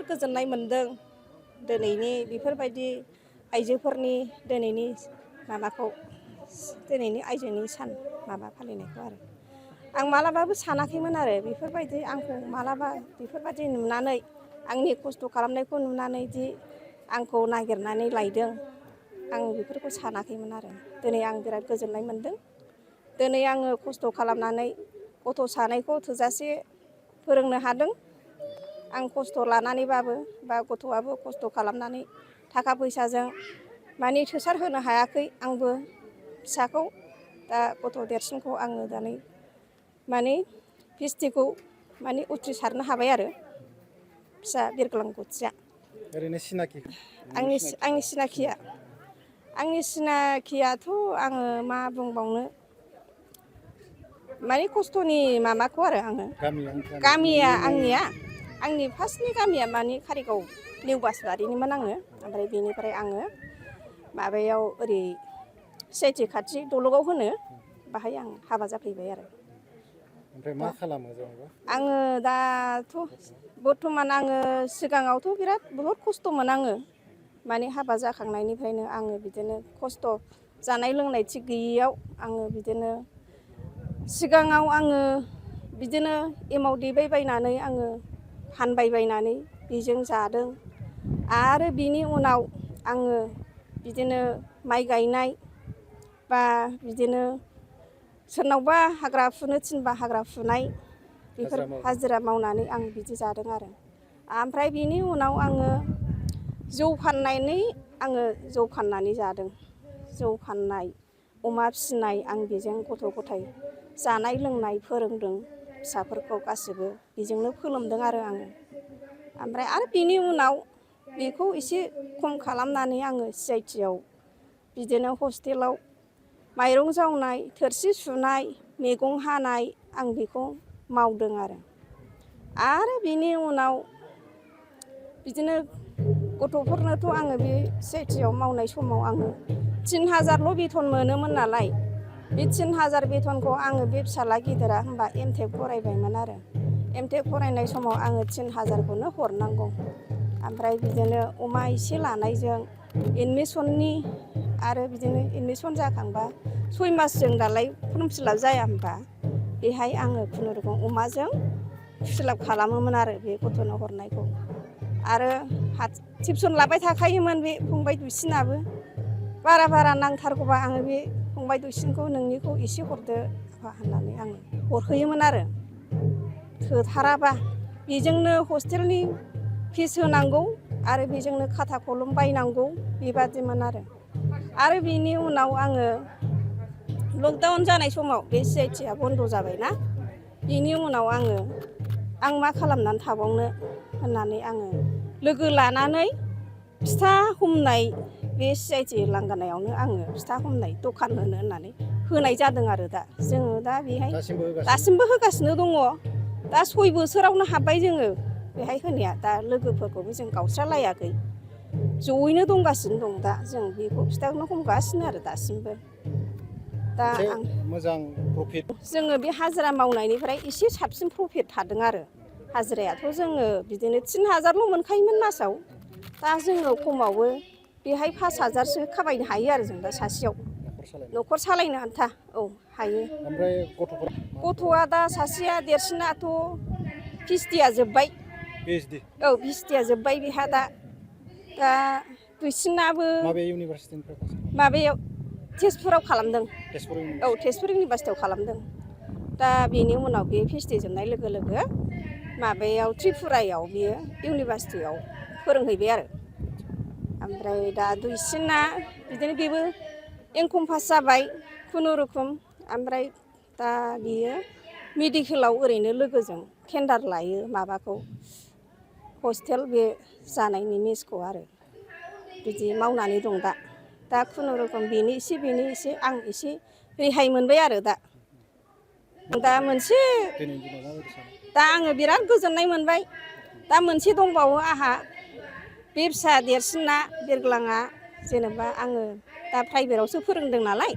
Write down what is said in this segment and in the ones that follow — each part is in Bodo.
गोजोननाय मोनदों दिनैनि बेफोरबायदि आइजोफोरनि दिनैनि माबाखौ दिनैनि आइजोनि सान माबा फालिनायखौ आरो आं मालाबाबो सानाखैमोन आरो बेफोरबायदि आंखौ मालाबा बेफोरबायदि नुनानै आंनि खस्थ' खालामनायखौ नुनानै दि आंखौ नागिरनानै लायदों आं बेफोरखौ सानाखैमोन आरो दिनै आं बिराद गोजोननाय मोनदों दिनै आङो खस्थ' खालामनानै गथ' सानैखौ थोजासे फोरोंनो हादों आं खस्थ' लानानैबाबो बा गथ'आबो खस्थ' खालामनानै थाखा फैसाजों माने थोसार होनो हायाखै आंबो फिसाखौ दा गथ' देरसिनखौ आङो दानै माने फिस्टिखौ माने उथ्रिसारनो हाबाय आरो फिसा बिरग्लां गथिया ओरैनो सिनाखि आंनि सिनाखियाथ' आङो मा बुंबावनो माने खस्थ'नि माबाखौ आरो आङो गामिया आंनि फार्स्टनि गामिया माने कारिगाव निउ बासबारिनिमोन आङो ओमफ्राय बेनिफ्राय आङो माबायाव ओरै सिआइटि खाथि दलगाव होनो बाहाय आं हाबा जाफैबाय आरो ओमफ्राय मा खालामो जेनेबा आङो दाथ' बर्थमान आङो सिगाङावथ' बहुद खस्थ'मोन आङो माने हाबा जाखांनायनिफ्रायनो आङो बिदिनो खस्थ' जानाय लोंनाय थिग गैयियाव आङो बिदिनो सिगाङाव आङो बिदिनो एमाव देबाय बायनानै आङो फानबाय बायनानै बेजों जादों आरो बिनि उनाव आङो बिदिनो माइ गायनाय बा बिदिनो सोरनावबा हाग्रा फुनो थिनबा हाग्रा फुनाय बेफोर हाजिरा मावनानै आं बिदि जादों आरो ओमफ्राय बिनि उनाव आङो जौ फाननानै जादों जौ फाननाय अमा फिसिनाय आं बेजों गथ' गथाय जानाय लोंनाय फोरोंदों फिसाफोरखौ गासिबो बेजोंनो फोलोमदों आरो आङो ओमफ्राय आरो बिनि उनाव बेखौ एसे खम खालामनानै आङो सिआइटियाव बिदिनो हस्टेलाव माइरं जावनाय थोरसि सुनाय मैगं हानाय आं बेखौ मावदों आरो बिनि उनाव बिदिनो गथ'फोरनोथ' आङो बे सिआइटियाव मावनाय समाव आङो 3000ल' बेथन मोनोमोन नालाय बे 3000 बेथनखौ आङो बे फिसाला गिदिरा होनबा एमटेक फरायबायमोन आरो एमटेक फरायनाय समाव आङो 3000खौनो हरनांगौ ओमफ्राय बिदिनो अमा एसे लानायजों एडमिसननि आरो बिदिनो एडमिसन जाखांबा 6 मासजों दालाय फर्म फिलाप जाया होनबा बेहाय आङो खुनुरुखुम अमाजों फिलाप खालामोमोन आरो बे गथ'नो हरनायखौ आरो टिउसन लाबाय थाखायोमोन बे फंबाय दुइसिनाबो बारा नांथारगौबा आङो बे फंबाय दुइसिनखौ नोंनिखौ एसे हरदो होननानै आङो हरहोयोमोन आरो थोथाराबा बेजोंनो हस्टेलनि फिस होनांगौ आरो बेजोंनो खाथा कलम बायनांगौ बेबादिमोन आरो बिनि उनाव आङो लकडाउन जानाय समाव बे सिआइटिया बन्द' जाबायना बिनि उनाव आं मा खालामनानै थाबावनो होननानै आङो लोगो लानानै फिथा हमनाय बे सिआइटि लांगोनायावनो आङो फिथा हमनाय दखान होनो होननानै होनाय जादों आरो दा जोङो दा बेहाय दासिमबो होगासिनो दङ दा 6 बोसोरावनो हाबबाय जोङो बेहाय होनाया दा लोगोफोरखौबो जों गावस्रालायाखै जयैनो दंगासिनो दं दा जों बेखौ फिथाखौनो हमगासिनो आरो दासिमबो दा मोजां प्रफिट जोङो बे हाजिरा मावनायनिफ्राय एसे साबसिन प्रफिट थादों आरो हाजिरायाथ' जोङो बिदिनो 3000ल' मोनखायोमोन मासाव दा जोङो खमावबो बेहाय 5000सो खामायनो हायो आरो जों दा सासेयाव न'खर सालायनो आन्था औ हायो ओमफ्राय गथ'आ दा सासेया देरसिनाथ' पिएचडिया जोब्बाय औ पिएचडिया जोब्बाय बेहा दा दुइसिनाबो माबे इउनिभारसिटिनिफ्राय माबायाव तेजपुराव खालामदों औ तेजपुर इउनिभारसिटियाव खालामदों दा बेनि उनाव बे पिएचडि जोबनाय लोगो लोगो माबायाव त्रिपुरायाव बियो इउनिभारसिटियाव फोरोंहैबाय आरो ओमफ्राय दा दुइसिना बिदिनो बेबो एमकम पास जाबाय खुनुरुखुम ओमफ्राय दा बियो मेडिकेलाव ओरैनो लोगोजों टेन्डार लायो माबाखौ हस्टेल बे जानायनि मेसखौ आरो बिदि मावनानै दं दा खुनुरुखुम बेनि एसे आं एसे रेहाय मोनबाय आरो दा मोनसे दा आङो बिराद गोजोननाय मोनबाय दा मोनसे दंबावो आंहा बे फिसा देरसिना बिरग्लाङा जेनेबा आङो दा प्राइभेटआवसो फोरोंदों नालाय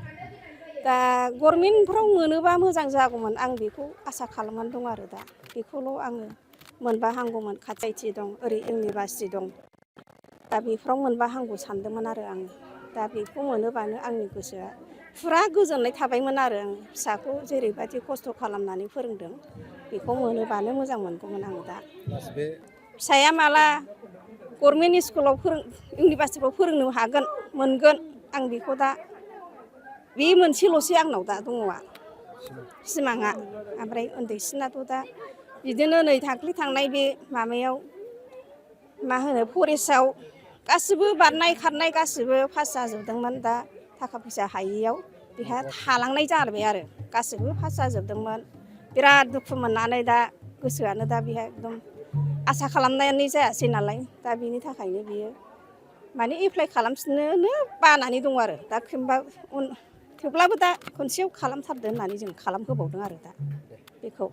दा गभर्नमेन्टफ्राव मोनोबा मोजां जागौमोन आं बेखौ आसा खालामनानै दं आरो दा बेखौल' आङो मोनबा हामगौमोन, खाथि आइटि दं, ओरै इउनिभारसिटि दं। दा बेफोराव मोनबा हामगौ सानदोंमोन आरो आङो। दा बेखौ मोनोबानो आंनि गोसोआ फुरा गोजोननाय थाबायमोन आरो आं फिसाखौ जेरैबायदि खस्थ' खालामनानै फोरोंदों बेखौ मोनोबानो मोजां मोनगौमोन आं दा। बे फिसाया माला गभर्नमेन्ट स्कुलाव इउनिभारसिटियाव फोरोंनो हागोन, मोनगोन आं बेखौ दा बे मोनसेल'सै आंनाव दा दङआ सिमाङा। ओमफ्राय उन्दैसिनाथ' दा बिदिनो नै दाख्लै थांनाय बे माबायाव मा होनो फरेस्टआव गासिबो बारनाय खारनाय गासिबो पास जाजोबदोंमोन। दा थाखा फैसा हायियाव बेहा थालांनाय जाबाय आरो गासिबो पास जाजोबदोंमोन। बिराद दुखु मोननानै दा गोसोआनो दा बेहा एकदम आसा खालामनायानो जायासै नालाय, दा बिनि थाखायनो बियो माने एप्लाइ खालामफिननोनो बानानै दं आरो दा थेवब्लाबो दा खनसेयाव खालामथारदो होननानै जों खालामहोबावदों आरो दा बेखौ।